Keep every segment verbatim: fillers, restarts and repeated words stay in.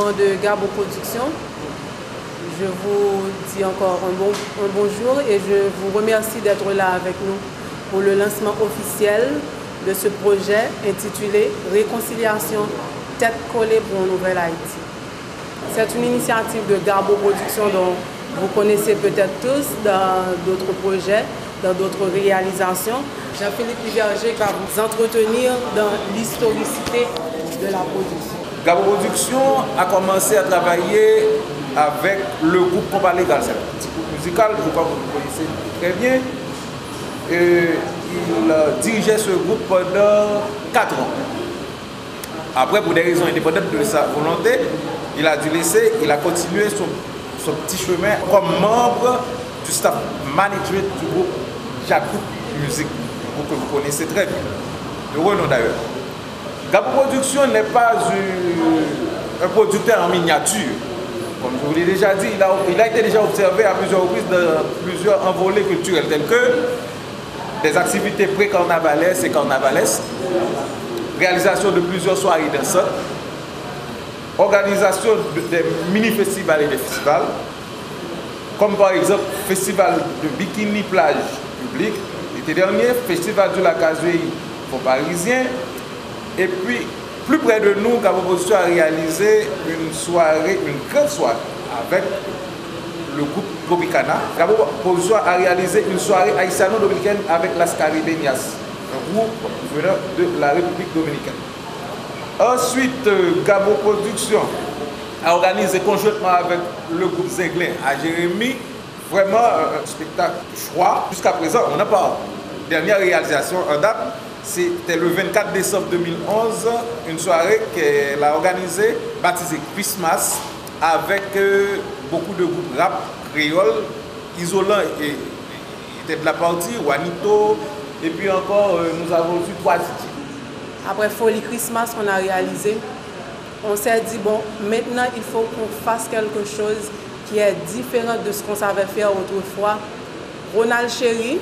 Au nom de Gabo Production, je vous dis encore un bon, un bonjour et je vous remercie d'être là avec nous pour le lancement officiel de ce projet intitulé Réconciliation, tête collée pour une nouvelle Haïti. C'est une initiative de Gabo Production dont vous connaissez peut-être tous dans d'autres projets, dans d'autres réalisations. Jean-Philippe Duverger va vous entretenir dans l'historicité de la production. Gabo Production a commencé à travailler avec le groupe Compas Légal. C'est un petit groupe musical, je crois que vous connaissez très bien. Euh, il euh, dirigeait ce groupe pendant quatre ans. Après, pour des raisons indépendantes de sa volonté, il a dû laisser, il a continué son, son petit chemin comme membre du staff management du groupe Djakout Music, un groupe que vous connaissez très bien, de renom d'ailleurs. Gabo Production n'est pas un, un producteur en miniature. Comme je vous l'ai déjà dit, il a, il a été déjà observé à plusieurs reprises dans plusieurs envolées culturelles telles que des activités pré-carnavalesques et carnavalesques, réalisation de plusieurs soirées dansantes, organisation de, des mini-festivals et des festivals, comme par exemple festival de bikini plage public l'été dernier, festival du Lac Azur Fonds Parisien, et puis plus près de nous, Gabo Production a réalisé une soirée, une grande soirée avec le groupe Tropicana. Gabo Production a réalisé une soirée haïtiano-dominicaine avec Las Caribeñas, un groupe venant de la République dominicaine. Ensuite, euh, Gabo Production a organisé conjointement avec le groupe Zenglen à Jérémie vraiment euh, un spectacle de choix. Jusqu'à présent, on en parle. Dernière réalisation en date, c'était le vingt-quatre décembre deux mille onze, une soirée qu'elle a organisée, baptisée Christmas, avec euh, beaucoup de groupes rap créoles, Izolan et, et était de la partie, Wanito, et puis encore euh, nous avons eu trois D J. Après Folie Christmas, on a réalisé, on s'est dit, bon, maintenant il faut qu'on fasse quelque chose qui est différent de ce qu'on savait faire autrefois. Ronald Chéry,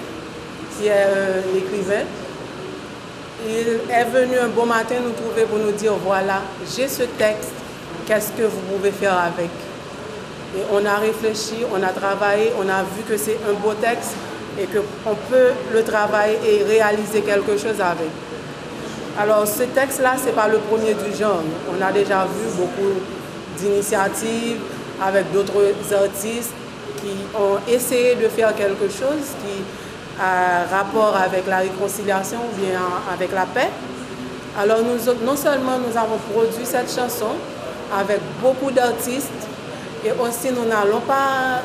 qui est euh, l'écrivain, il est venu un beau matin nous trouver pour nous dire, voilà, j'ai ce texte, qu'est-ce que vous pouvez faire avec? Et on a réfléchi, on a travaillé, on a vu que c'est un beau texte et qu'on peut le travailler et réaliser quelque chose avec. Alors, ce texte-là, ce n'est pas le premier du genre. On a déjà vu beaucoup d'initiatives avec d'autres artistes qui ont essayé de faire quelque chose qui a rapport avec la réconciliation ou bien avec la paix. Alors nous, non seulement nous avons produit cette chanson avec beaucoup d'artistes, et aussi nous n'allons pas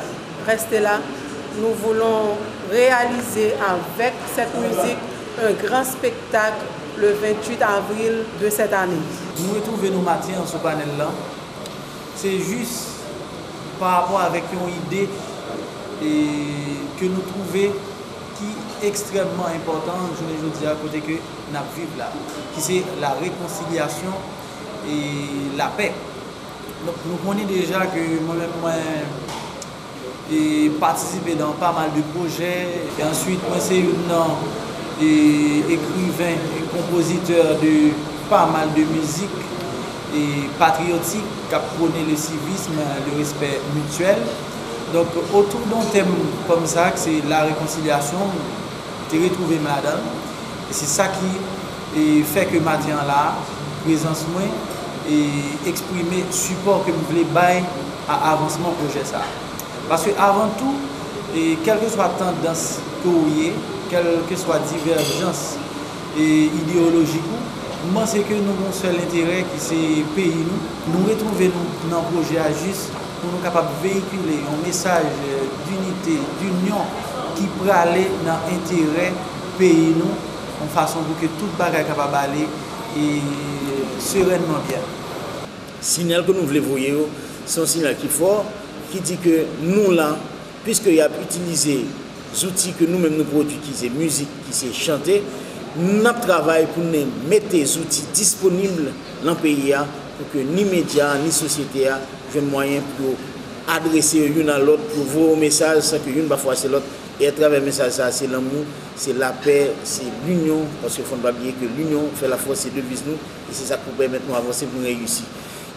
rester là. Nous voulons réaliser avec cette musique un grand spectacle le vingt-huit avril de cette année. Nou retwouve nou maten an sou panèl lan. Se jis pa rapò avèk yon ide e, ke nou twouve ki ekstrèmman enpòtan jounen jodi a kote ke n ap viv la, ki se la rekonsilyasyon e lapè. Donk, nou konnen deja ke mwen menm mwen e patisipe nan pa mal de pwojè. E answit, mwen se youn nan e ekriven e konpozitè de pa mal de mizik e patriyotik k ap pwone le civisme, le respect mutuel. Donk, otou de yon tèm kòm sa, k se la rekonsilyasyon, te retwouve m ladan l. E se sa ki e, fè ke maten an la, prezans mwen e eksprime sipò ke m vle bay a avansman pwojè sa a. Paske avan tou, e, kèlkeswa tandans ke w ye, kèlkeswa divèjans e, ideyolojik ou, m panse ke nou gen yon sèl enterè ki se peyi nou. Nou retwouve nou nan pwojè a jis pou nou kapab veyikile yon mesaj dinite, dinyon ki prale nan enterè peyi nou, yon fason pou ke tout bagay kapab ale e serènman byen. Sinyal ke nou vle voye yo, se yon sinyal ki fò, ki di ke nou la, piske y ap itilize zouti ke nou menm nou pwodui, ki se mizik, ki se chante, n ap travay pou n mete zouti disponib nan peyi a, pou ke ni medya a, ni sosyete a jwenn mwayen pou yo adrese yo youn a lòt, pou yo voye yon mesaj san ke youn pa fwase lòt. E atravè mesaj sa a, se lanmou, se lapè, se linyon, paske fò n pa bliye ke linyon fè lafòs, se deviz nou, e se sa k pou pèmèt nou avanse, pou n reyisi.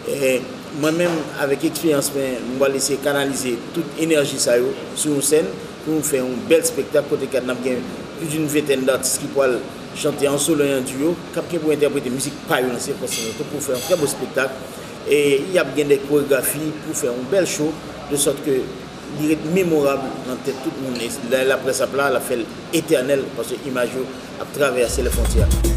E Mwen menm, avèk eksperyans mwen, mwen pral eseye kanalize tout enèji sa yo sou yon sèn pou nou fè yon bèl spektak kote ke n ap gen plis d'une ventèn d'atis ki pral chante an solo e an duo, k ap gen pou entèprete mizik pa yo nan sikonstans yo tou pou fè yon trè bo spektak. E y ap gen de koregrafi pou fè yon bèl show, de sòt ke li ret memorab nan tèt tout moun. E lè laprès ap la, l ap fè l etènèl, paske imaj yo ap travèse lè fwontyè.